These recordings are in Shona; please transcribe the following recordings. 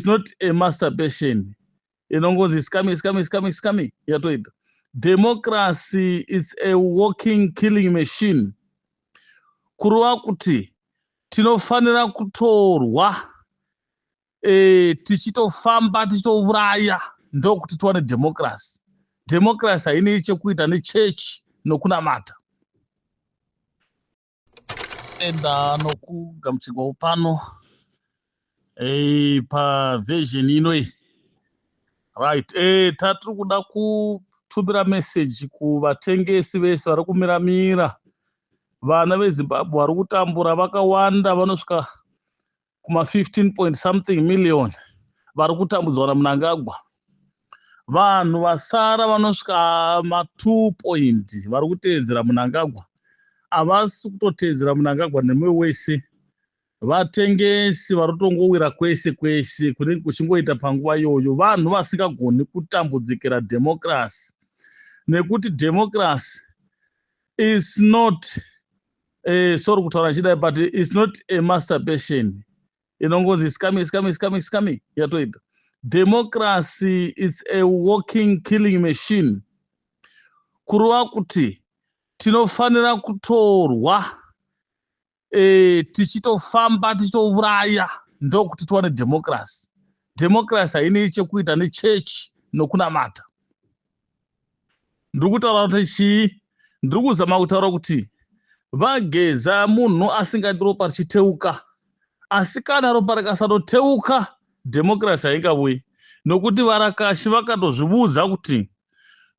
Is not a masturbation inongonzi is coming, is coming, is coming, is coming, yatoita. Democracy is a walking killing machine, kureva kuti tinofanira kutorwa tichitofamba tichitouraya, ndokuti tiwane democracy. Democracy hainei chekuita nechechi nokunamata. Enda nokugamuchirwawo pano paversion inoi, right? Tatiri kuda kutumira meseji kuvatengesi vese vari kumiramira. Vana veZimbabwe vari kutambura vakawanda, vanosvika kuma15 point something million vari kutambudzwa naMunangagwa. Vanhu vasara vanosvika ma2 point vari kuteedzera Munangagwa havasi kutoteedzera Munangagwa nemwoyo wese. Vatengesi vari kutongowira kwese kwese kunenge kuchingoita panguva iyoyo. Vanhu vasingagoni kutambudzikira dhemokirasi, nekuti dhemokirasi is not sorry kutaura chidai, but is not a masturbation inongonzi is coming, is coming, is coming, is coming, yatoita. Democracy is a walking killing machine, kureva kuti tinofanira kutorwa tichitofamba tichitouraya, ndokuti tiwane democracy. Democracy hainei chekuita nechechi nokunamata. Ndiri kutaura kuti chii? Ndiri kuzama kutaura kuti vaGeza munhu asingadi ropa richiteuka, asi kana ropa rikasatoteuka, dhemokirasi haingavuyi, nokuti varakashi vakatozvivudza kuti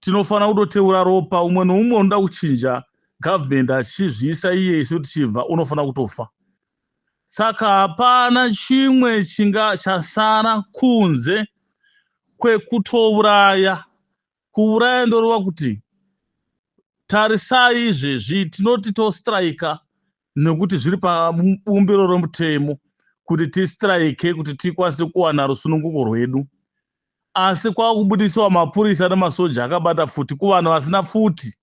tinofanira kutoteura ropa. Umwe neumwe unoda kuchinja gavhumendi achizviisa iye, isu tichibva, unofanira kutofa. Saka hapana chimwe chinga chasara kunze kwekutouraya. Kuuraya ndoreva kuti tarisai izvezvi tinoti tostrika nekuti zviri pabumbiro romutemo kuti tistrike kuti tikwanise kuwana rusununguko rwedu, asi kwakubudisiwa mapurisa nemasoja akabata pfuti kuvanhu vasina pfuti.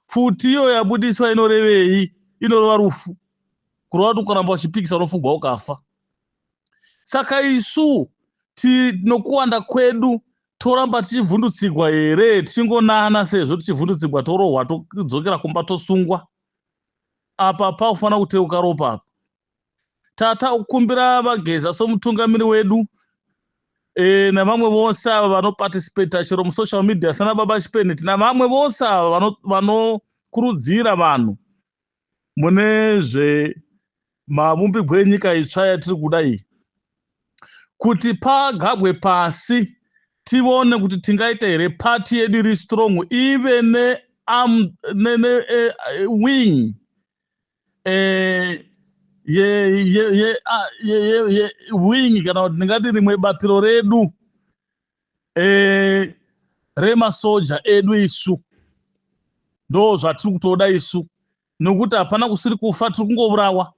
Pfuti iyo yabudiswa inorevei? Inoreva rufu, kureva kuti ukaramba uchipikisa unofugwa ukafa. Saka isu nokuwanda kwedu toramba tichivhundutsigwa here, tichingonana sezvo tichivhundutsigwa, torohwa, todzokera kumba, tosungwa? Apa pakufanira kuteuka ropa. Apa tata kukumbira vaGeza somutungamiri wedu navamwe vose ava vanoparticipata chero musocial media, sana Baba Chipeneti navamwe vose ava vanokurudzira vanhu mune zvemavumbigwo enyika itsva yatiri kuda iyi, kuti pagabwe pasi tivone kuti tingaita here pati yedu iri strong, ive ne, ne, ne wing ye wing, kana kuti ndingati rimwe batiro redu remasoja edu. Isu ndo zvatiri kutoda isu, nokuti hapana kusiri kufa, tiri kungourawa.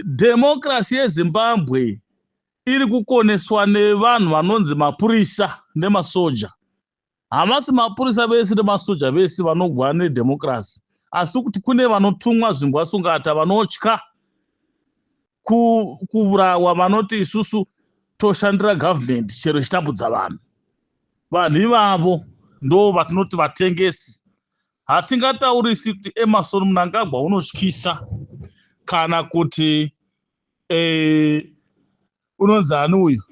Dhemokirasi yeZimbabwe iri kukoneswa nevanhu vanonzi mapurisa nemasoja. Havasi mapurisa vese nemasoja vese vanogwa nedhemokirasi, asi kuti kune vanotumwa zvimbwasungata, vanotya kuurawa, vanoti isusu toshandira gavhumendi chero ichitambudza vanhu. Vanhu ivavo ndo vatinoti vatengesi. Hatingataurisi kuti Emmerson Mnangagwa unotyisa kana kuti unonzi ani uyu.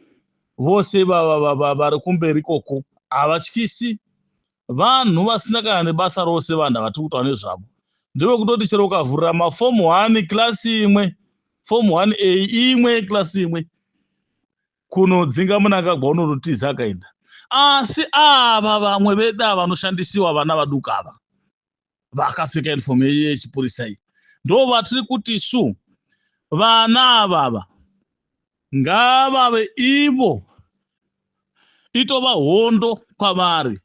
Vose vari kumberi ikoko havatyisi, vanhu vasina kana nebasa rose. Vanhu havatiri kutaura nezvavo ndevekutoti chero ukavhurira mafomu 1 klasi imwe, fomu 1 A imwe, klasi imwe, kunodzinga Munangagwa, unototiza akaenda. Asi ava vamwe vedu ava vanoshandisiwa, vana vaduku ava vakapfeka uniform yechipurisa iyi, ndo vatiri kuti isu vana avava ngavave ivo itova hondo kwavari.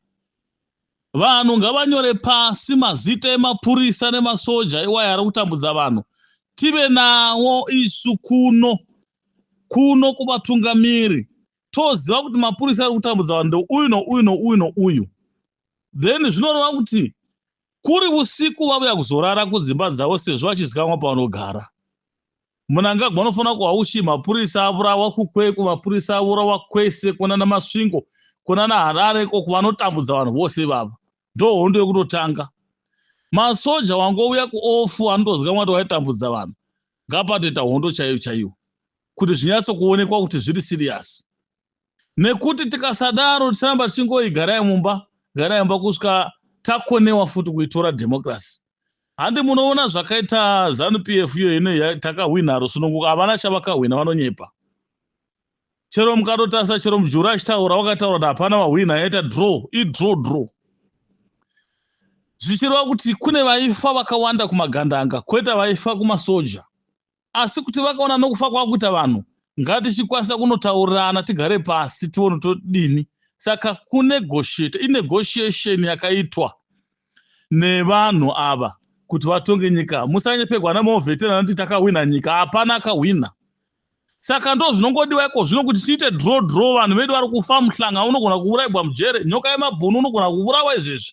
Vanhu ngavanyore pasi mazita emapurisa nemasoja iwaya ari kutambudza vanhu, tive nawo isu kuno kuno kuvatungamiri, toziva kuti mapurisa ari kutambudza vanhu ndeuyu, nouyu, nouyu, nouyu. Then zvinoreva kuti kuri usiku vauya kuzorara kudzimba dzavo, sezvo vachizikanwa pavanogara. Mnangagwa anofanira kuhaushi mapurisa avurawa kuKwekwe, mapurisa avurawa kwese kunana Masvingo, kunana Harare ikoko vanotambudza vanhu vose ivava. Ndo hondo yekutotanga. Masoja wangouya kuofu anotozikamwa kuti waitambudza vanhu. Ngapatoita hondo chaiyo chaiyo kuti zvinyatso kuonekwa kuti zviri serious. Nekuti tikasadaro ticharamba tichingoi garai mumba, garai mumba kusvika takonewa futi kuitora democracy. Handi munoona zvakaita ZANU PF iyo ino takahwina rusununguko, havana chavakahwina, vanonyepa. Chero mukatotarisa chero Mujuru achitaura wakataura kuti hapana wahwina, yaita draw, idraw draw. Zvichireva kuti kune vaifa vakawanda kumagandanga kwete vaifa kumasoja. Asi kuti vakaona nokufa kwakuita vanhu, ngatichikwanisa kunotaurirana tigare pasi tione todini. Saka kunegotiate, inegotiation yakaitwa nevanhu ava kuti vatonge nyika. Musanyepegwa namaovetera anoti takahwina nyika, hapana akahwina. Saka ndo zvinongodiwa iko zvino kuti tiite draw draw. Vanhu vedu vari kufa muhlanga, unogona kuurayigwa mujere, nyoka yemabhunu unogona kuurawa izvezvi.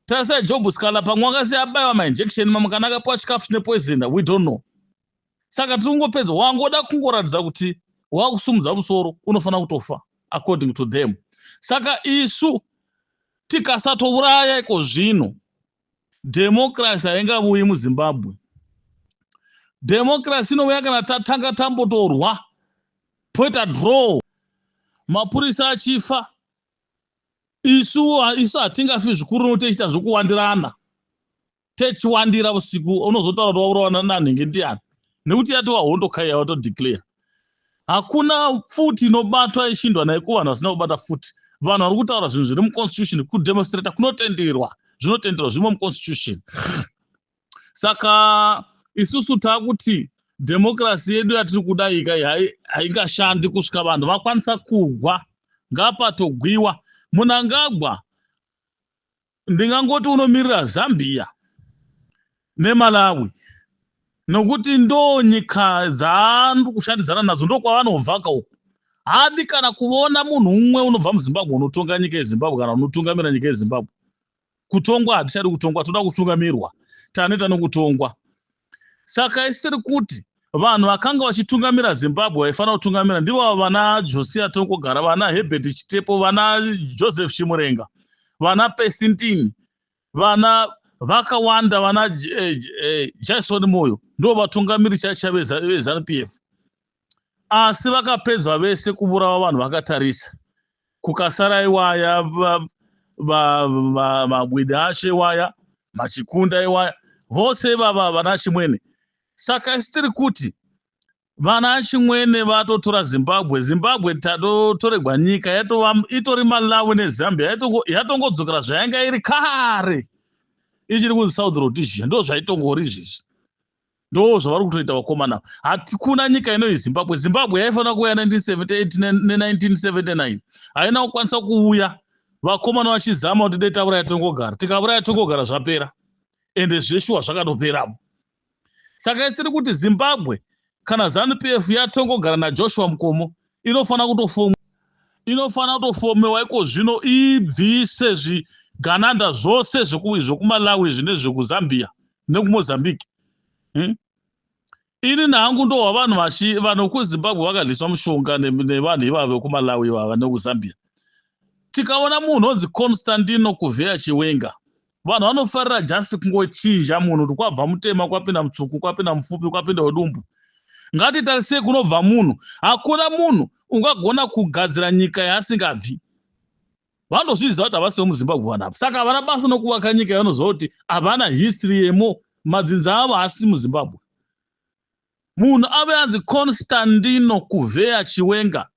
Tarisai Job Sikhala, pamwe wakasiya abayiwa mainjection, mamwe kana akapiwa chikafu chine poison, we don't know. Saka tiri kungopedza, wangoda kungoratidza kuti wakusumudza musoro unofanira kutofa according to them. Saka isu tikasatouraya iko zvino, democracy haingavuyi muZimbabwe. Democracy inouya kana tatanga tambotorwa, poita draw, mapurisa achifa. Isu hatingafi zvikuru nokuti tichiita zvokuwandirana, techiwandira usiku unozotaura kuti waurawa nanhingi ndiani, nekuti yatova hondo kai yawatodeclare. Hakuna pfuti inobatwa ichindwa naye kuvanhu vasina kubata pfuti. Vanhu vari kutaura zvinhu zviri muconstitution, kudemonstrata kunotenderwa, zvinotenderwa zvirimo muconstitution. Saka isusu taakuti democracy yedu yatiri kuda ika haingashandi kusvika vanhu vakwanisa kugwa. Ngapatogwiwa. Mnangagwa ndingangoti unomirira Zambia neMalawi, nokuti ndo nyika dzaari kushandidzana nadzo, ndo kwavanobva ka uku. Haadi kana kuona munhu umwe unobva muZimbabwe unotonga nyika yeZimbabwe kana unotungamira nyika yeZimbabwe. Kutongwa hatichadi kutongwa, toda kutungamirwa, taneta nokutongwa. Saka isi tiri kuti vanhu vakanga vachitungamira Zimbabwe vaifanira kutungamira ndivo vana Josia Tongogara, vana Herbert Chitepo, vana Joseph Chimurenga, vana Pesintini, vana vakawanda, vana Jason Moyo, ndo vatungamiri chaicha veZANU PF. Asi vakapedzwa vese kuurawa vanhu vakatarisa, kukasara iwaya mabwidi acho iwaya, machikunda iwaya, vose ivava vana Chimwene. Saka isi tiri kuti vana Chimwene vatotora Zimbabwe. Zimbabwe tatotoregwa nyika, yatova itori Malawi neZambia, yatongodzokera zvayanga iri kare, ichiri kunzi South Rhodesia, ndo zvaitongori izvezvi, ndo zvavari kutoita vakomana. Hatikuna nyika inoyi Zimbabwe. Zimbabwe yaifanira kuuya 1978 ne1979, haina kukwanisa kuuya. Vakomana vachizama kuti dai tauraya tongogara, tikauraya tongogara zvapera, ende zveshuwa zvakatoperapo. Saka isi tiri kuti Zimbabwe kana ZANU PF yatongogara naJoshua Mukomo, inofanira kutofomwa, inofanira kutofomewa iko zvino, ibvise zvigananda zvose zvekuMalawi zvine zvekuZambia nekuMozambique. Ini nangu ndohwa vanhu vanhu kuZimbabwe vakadliswa mushonga nevanhu ivava vekuMalawi ivava nekuZambia. Tikaona munhu onzi Constantino Kuvheya Chiwenga, vanhu vanofarira just kungochinja munhu kuti kwabva mutema kwapinda mutsvuku, kwapinda mupfupi kwapinda wedumbu. Ngatitarisei kunobva munhu. Hakuna munhu ungagona kugadzira nyika yaasingabvi. Vanozviziva kuti havasi vemuZimbabwe vanhu ava, saka havana basa nokuvaka nyika yavanoziva kuti havana history yemo, madzinza avo haasi muZimbabwe. Munhu ave anzi Constantino Kuvheya Chiwenga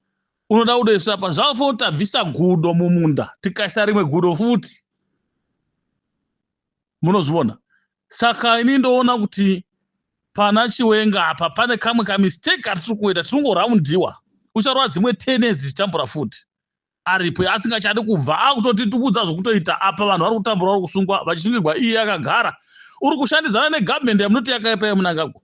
unoda kudoiswa pa zvakafanira kuti tabvisa gudo mumunda tikaisa rimwe gudo futi, munozviona. Saka ini ndoona kuti pana Chiwenga apa pane kamwe kamistake katiri kuita, tinongoraundiwa. Ucharova dzimwe 10 years dzichitambura futi aripo asingachadi kubva, akutotitubudza zvokutoita. Apa vanhu vari kutambura, vari kusungwa vachisungirwa, iye akagara. Uri kushandidzana negavhumendi yamunoti yakaipa yeMnangagwa,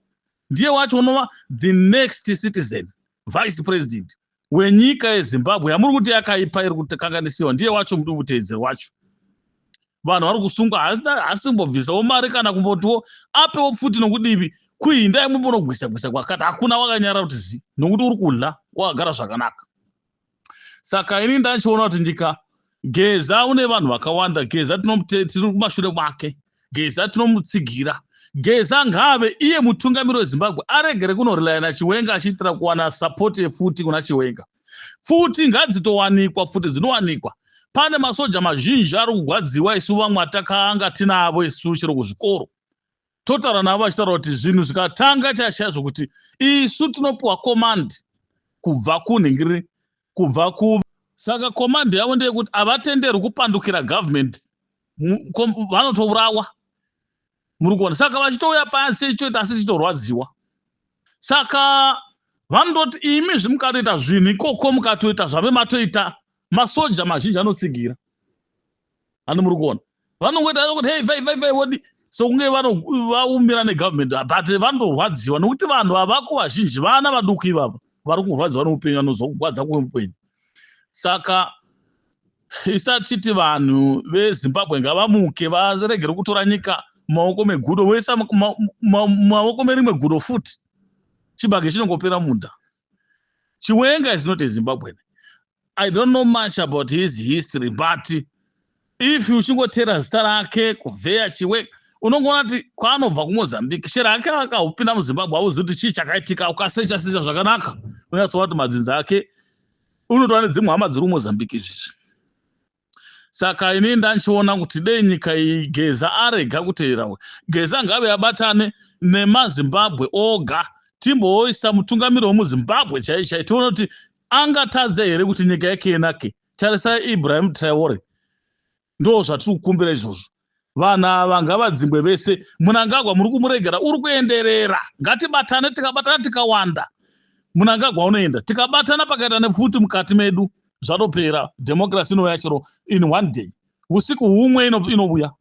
ndiye wacho unova the next citizen vice president wenyika yeZimbabwe yamuri kuti yakaipa, iri kukanganisiwa, ndiye wacho muri kuteedzero wacho. Vanhu vari kusungwa, haasi kumbobvisawo mari kana kumbotiwo apewo pfuti nokudivi. Kuindai mumbonogwisa gwisa kwakati, hakuna wakanyara kuti zi, nokuti uri kudla wakagara zvakanaka. Saka ini ndachiona kuti nyika, Geza une vanhu vakawanda. Geza tiri kumashure kwake. Geza tinomutsigira. Geza ngaave iye mutungamiri weZimbabwe, aregere kunorelaya naChiwenga achiitira kuwana support yefuti kuna Chiwenga. Pfuti ngadzitowanikwa, pfuti dzinowanikwa. Pane masoja mazhinji ari kugwadziwa. Isu vamwe atakanga tinavo isu, chero kuzvikoro totaura navo vachitaura kuti zvinhu zvikatanga chaizvo kuti isu tinopiwa command kubva kunhingiri, kubva ku, saka command yavo ndeyekuti havatenderwi kupandukira government, vanotourawa. Muri kuona? Saka vachitouya pasi ichitoita, asi tichitorwadziwa. Saka vanototi imi zvimukatoita zvinhu ikoko, mukatoita zvave matoita, masoja mazhinji anotsigira. Handi muri kuona vanongoita kuti hei, fai fai fai, wodi sokunge vaumira negovernment, but vanotorwadziwa nokuti vanhu vavako vazhinji vana vaduku ivava vari kurwadziwa neupenyu, vanozwa kugwadza kweupenyu. Saka isatiti vanhu veZimbabwe ngavamuke, varegere kutora nyika mumaoko megudo, voisa mumaoko merimwe gudo futi. Chibage chinongopera munda. Chiwenga is not a Zimbabwean. I don't know much about his history, but if uchingotera zita rake kuvheya Chiwenga, unongoona kuti kwaanobva kuMozambique. Chero ake akaupinda muZimbabwe, hauzivi kuti chii chakaitika. Ukasecha secha zvakanaka, unyatsoona kuti madzinza ake unotova nedzimwe hama dziri kuMozambique izvizvi. Saka inini ndanchiona kuti dei nyika iyi Geza arega kuteera. Geza ngave abatane nemaZimbabwe oga, timboisa mutungamiri wemuZimbabwe chai chai, tione kuti angatadze here kuti nyika yake inake. Tarisai Ibrahim Traore. Ndo zvatiri kukumbira izvozvo. Vanhu ava ngavadzingwe vese. Munangagwa muri kumuregera, uri kuenderera. Ngatibatane. Tikabatana tikawanda, Munangagwa unoenda. Tikabatana, pakaita nepfuti mukati medu, zvatopera. Democracy inouya chero in one day, usiku humwe inouya.